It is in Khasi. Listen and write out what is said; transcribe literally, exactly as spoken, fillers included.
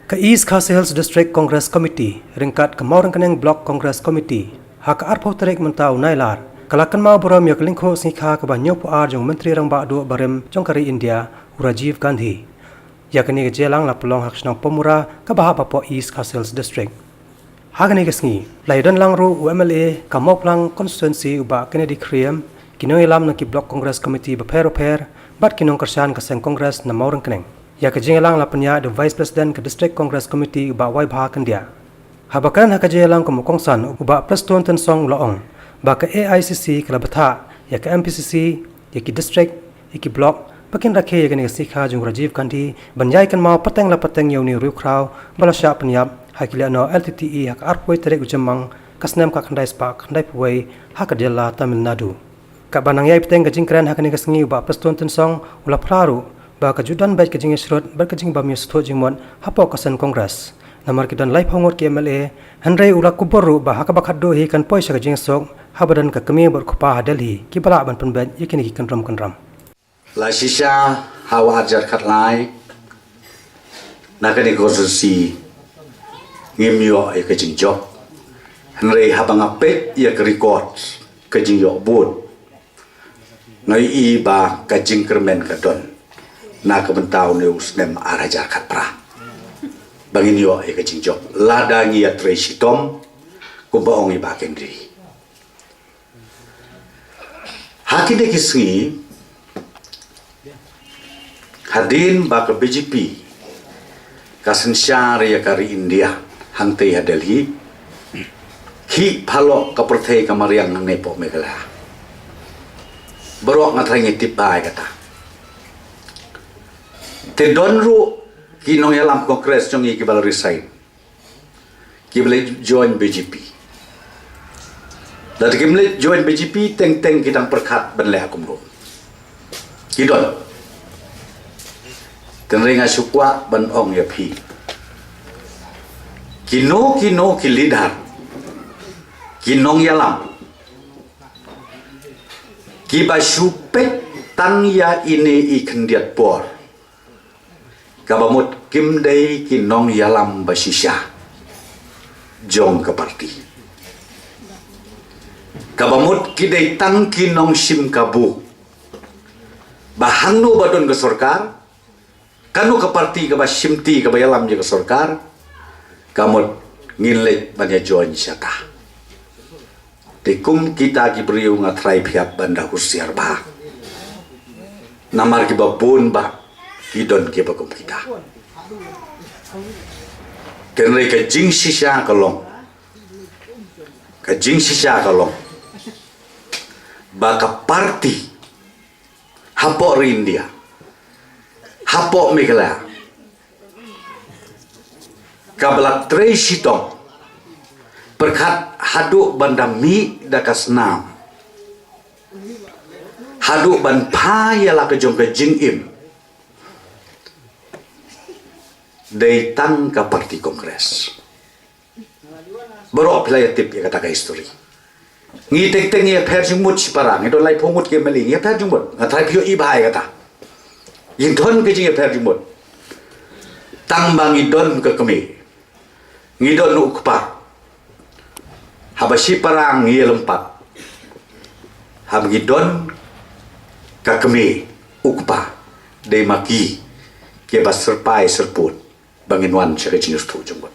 Ka East Khasi Hills District Congress Committee ryngkat ka Mawryngkneng Block Congress Committee ha ka arphew tarik mynta u Nailar ka la kynmaw burom ïa ka lyngkhuh sngikha kaba hynñiewphew ar jong u Myntri Rangbah Duh barim jong ka ri India, u Rajiv Gandhi. Ïa kane ka jingïalang la pynlong ha ka shnong Pamura kaba hap hapoh East Khasi Hills District. Ha kane ka sngi la ïadon lang ruh u M L A ka Mawphlang Constituency u Bah Kennedy Khyriem, ki nongïalam na ki Block Congress Committee bapher bapher bad ki nongkyrshan ka seng Congress na Mawryngkneng. Ïa ka jingïalang la pynïaid da u Vice President ka District Congress Committee u Bah Waibha Kyndiah. Haba kren ha ka jingïalang kum u kongsan, u Bah Prestone Tynsong u la ong ba ka A I C C ka la bthah ïa ka M P C C, ïa ki district, ïa ki block ba kin rakhe ïa kane ka sngikha jong u Rajiv Gandhi ban ïai kynmaw pateng la pateng ïa une u riewkhraw ba la shah pynïap ha ki lehnoh L T T E ha ka arphew tarik u Jymmang ka snem ka khyndai spah khyndaiphew wei ha ka jylla Tamil Nadu. Katba nang ïai bteng ka jingkren ha kane ka sngi, u Bah Prestone Tynsong u la phla ruh ba ka ju don beit ka jingïasyrut bad ka jingbym ïasngewthuh jingmut hapoh ka seng Congress. Namar ki don laiphew ngut ki M L A, hynrei u la kubur ruh ba ha kaba khatduh hi kan poi sha ka jingsuk haba don ka kmie bad u kpa ha Delhi kiba lah ban pynbeit ïa kine ki kynrum kynram. La shisha ha u ar hajar khatlai na kane ka constituency ngim ïoh ïa ka jingjop. Hynrei haba nga peit ïa ka record ka jingïoh vote, nga ïohi ba ka jingkyrmen ka don na ka bynta une u snem ar hajar khatphra ba ngin ïoh ïa ka jingjop lada ngi ïatrei shitom kumba ong i Bah Kennedy. Ha kine ki sngi, hadien ba ka B J P ka synshar ïa ka ri India hangtei ha Delhi, khih phalok ka pyrthei ka mariang hangne hapoh Meghalaya. Baroh nga tharai ngi tip bha ïa kata. Te don ruh ki nongïalam Congress jong ngi kiba la resign, kiba leit join B J P. Lada kim leit join B J P, teng teng ki dang pyrkhat ban leh kumno. Ki don. Tynrai nga shu kwah ban ong ïa phi, kino kino ki leader, ki nongïalam kiba shu peit tang ïa ine i khyndiat por, kaba mut kim dei ki nongïalam ba shisha jong ka party. Kaba mut ki dei tang ki nongshim kabu ba hangno ba don ka sorkar, kano ka party kaba shimti kaba ïalam ïa ka sorkar, ka mut ngin leit ban ïa join shata. Te kum kita ki briew nga tharai phi hap ban da husiar bha. Namar kiba bun bha ki don kiba kum kita. Tynrai ka jingshisha ka long, ka jingshisha ka long ba ka party hapoh ri India, hapoh Meghalaya, kaba la trei shitom pyrkhat haduh ban da mih da ka snam, haduh ban phai ïa la ka jong ka jingim, dei tang ka party Congress. Baroh phi la ïa tip ïa kata ka history. Ngi teng teng ngi ïa pher jingmut shipara, ngi don laiphew ngut ki M L A, ngi ïa pher jingmut. Nga tharai phi ïohi bha ïa kata. Ngi don ka jingïa pher jingmut. Tang ba ngi don ka kmie, ngi don u kpa. Haba shipara ngi ïa lympat, haba ngi don ka kmie, u kpa, dei ma ki kiba syrpai syrput ba ngin wan sha ka jingïasngewthuh jingmut.